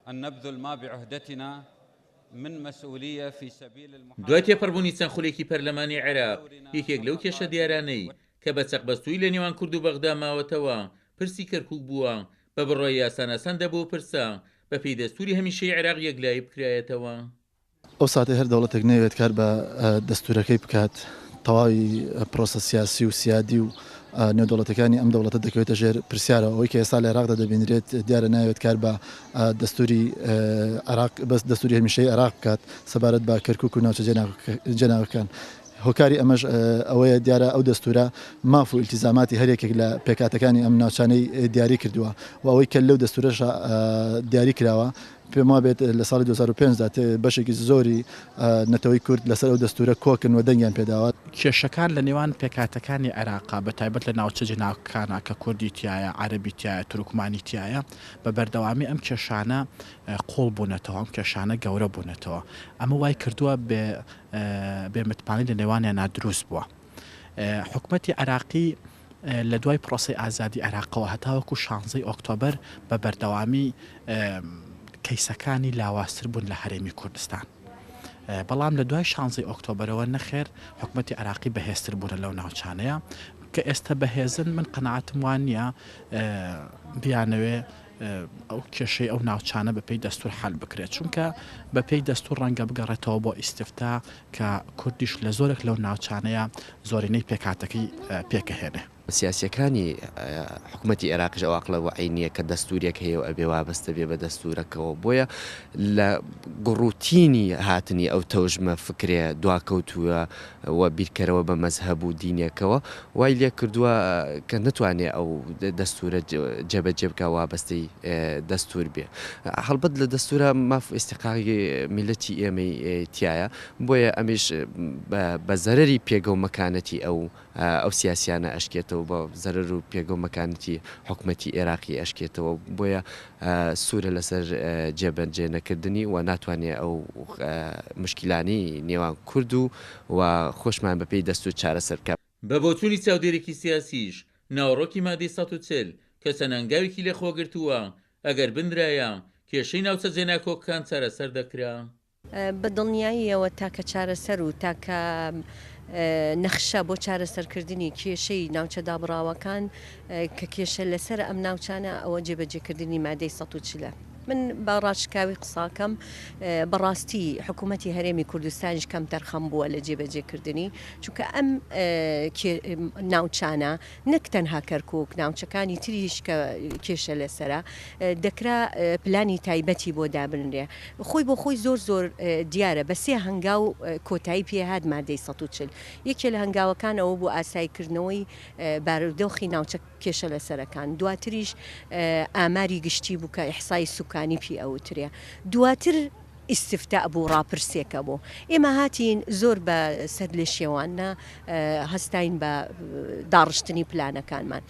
أن نبذل ما بعهدتنا من مسؤولية في سبيل دوای تێپەڕبوونی چەند خولێکی پەرلەمانی عێراق، یەکێک لەو کێشە دیارانەی کە بە چەقبەستوویی لە نێوان کورد و بەغدا ماوەتەوە، پرسی کەرکووک بووە، بە بڕوای یاساناسان دەبوو ئەو پرسە بەپێی دەستووری هەمیشەیی عێراق یەکلایی بکرایەتەوە. ئەو ساتەی هەر دەوڵەتێک نەیەوێت کار بە دەستوورەکەی بکات، تەواوی پرۆسە سیاسی و سیادی و نێودەوڵەتیەکانی ئەم دەوڵەتە دەکەوێتە ژێر پرسیارەوە. ئەوەی کە ئێستا لە عێراقدا دەبینرێت دیارە نایەوێت کار بە دەستووری عێراق بەس دەستووری هەمیشەیی عێراق بکات سەبارەت بە کەرکوک و ناوچە جێناوەکان. هۆکاری ئەمەش ئەوەیە دیارە ئەو دەستوورە ماف و ئیلتیزاماتی هەر یەکێک لە پێکهاتەکانی ئەم ناوچانەی دیاری کردووە و ئەوەی کە لەو دەستوورەشا دیاری کراوە پێم وابێت لە ساڵی 2005 دا بەشێکی زۆری نەتەوەی کورد لەسەر ئەو دەستوورە کۆکن و دەنگیان پێداوە. کێشەکان لە نێوان پێکهاتەکانی عێراقا بە تایبەت لە ناوچە جێناکۆکانە کە کوردی تیایە، عەرەبی تیایە، تورکمانی تیایە، بە بەردەوامی ئەم کێشانە قووڵ بوونەتەوە، ئەم کێشانە گەورە بوونەتەوە. ئەمە وای کردووە بێ بێ متمانەی لە نێوانیانا دروست بووە. حکومەتی عێراقی لە دوای پرۆسەی ئازادی عێراقەوە هەتاوەکو شانزەی ئۆکتۆبەر بە بەردەوامی کەیسەکانی لاوازتر بوون لە هەرێمی کوردستان. بەڵام لە دوای شانزەی ئۆکتۆبەرەوە نەخێر حکومەتی عێراقی بەهێزتر بوونە لەو ناوچانەیە کە ئێستا بەهێزن من قەناعەتم وان نییە بیانەوێ ئەو کێشەی ئەو ناوچانە بەپێی دەستور حەل بکرێت، چونکە بەپێی دەستور ڕەنگە بگەڕێتەوە بۆ ئیستفتا کە کوردیش لە زۆرێک لەو ناوچانەیە زۆرینەی پێکهاتەکەی پێکەهێنێ. سیاسیەکانی حکومەتی ئێراقیش ئەو ئەقڵە وەعی نیە کە دەستورێک هەیە و ئەبێ وابەستە بێ بە دەستورەکەوە بۆیە لە گوڕوتینی هاتنی ئەو تەوژمە فکرێ دواکەوتووە و بیرکەرەوە بە مەزهەب و دینێکەوە وای لێکردووە کە نەتوانێ ئەو دەستوورە جێبەجێ بکا وابەستەی دەستوور بێ. هەڵبەت لە دەستوورا ماف و ئیستیحقاقی میللەتی ئێمەی تیایە بۆیە ئەمیش بە زەرەری پێگە و مەکانەتی ئەو ئەو سیاسیانە ئەشکێتەوە بە زەرەر و پێگە و مەکانەتی حکومەتی ئێراقی ئەشکێتەوە بۆیە سوورە لەسەر جێبەجێ نەکردنی و ناتوانێ ئەو مشکیلانەی نێوان کورد و و خۆشمان بەپێی دەستوور چارەسەر بکا. بە بۆچوونی چاودێرێکی سیاسیش، ناوەڕۆکی مادەی 140 کە چەند هەنگاوێکی لەخۆگرتووە، ئەگەر بنرایە، کێشەی ناوچە جێناکۆکەکان چارەسەر دەکرا. بە دڵنیاییەوە تاکە چارەسەر و تاکە نەخشە بۆ چارەسەرکردنی کێشەی ناوچە دابڕاوەکان کە کێشە لەسەر ئەم ناوچانە ئەوە جێبەجێکردنی مادەی 140 ە. من بە ڕاشکاوی قساکەم بەڕاستی حکوومەتی هەرێمی کوردستانیش کەم تەرخەم بووە لە جێبەجێکردنی چونکە ئەم ناوچانە نەک تەنها کەرکوک، ناوچەکانی تریش کە کێشە لەسەرە، دەکرا پلانی تایبەتی بۆ دابنرێ. خۆی بۆ خۆی زۆر زۆر دیارە بە سێ هەنگاو کۆتایی پێهات مادەی 140. یەکێ لە هەنگاوەکان ئەوە بوو ئاساییکردنەوەی بارودۆخی ناوچە کێشە لەسەرەکان. دواتریش ئاماری گشتی بوو کە ئیحسای سوکانی پی ئەوترێ. دواتر ئیستفتاء بوو ڕاپرسێکە بوو ئێمە هاتین زۆر بە سەرلێشێوانە هەستاین بە داڕشتنی پلانەکانمان.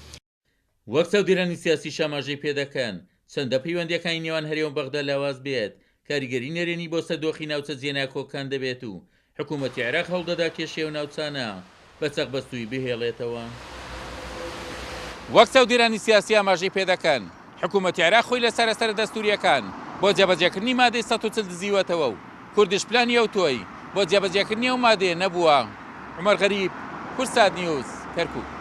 وەک چاودێرانی سیاسیش ئاماژەی پێدەکەن، چەندە پەیوەندییەکانی نێوان هەرێم و بەغدا لاواز بێت، کاریگەری نەرێنی بۆ سەر دۆخی ناوچە جێناکۆکەکان دەبێت و حکوومەتی عێراق هەوڵدەدا کێشەی ئەو ناوچانە بە چەقبەستوویی بهێڵێتەوە. وەک چاودێرانی سیاسی ئاماژەی پێدەکەن، حکوومەتی عێراق خۆی لە چارەسەرە دەستوورییەکان بۆ جێبەجێکردنی مادەی 140 دزیوەتەوە و کوردیش پلانی ئەوتۆی بۆ جێبەجێکردنی ئەو مادەیە نەبووە. عومەر غەریب، کوردسات نیوز، کەرکووک.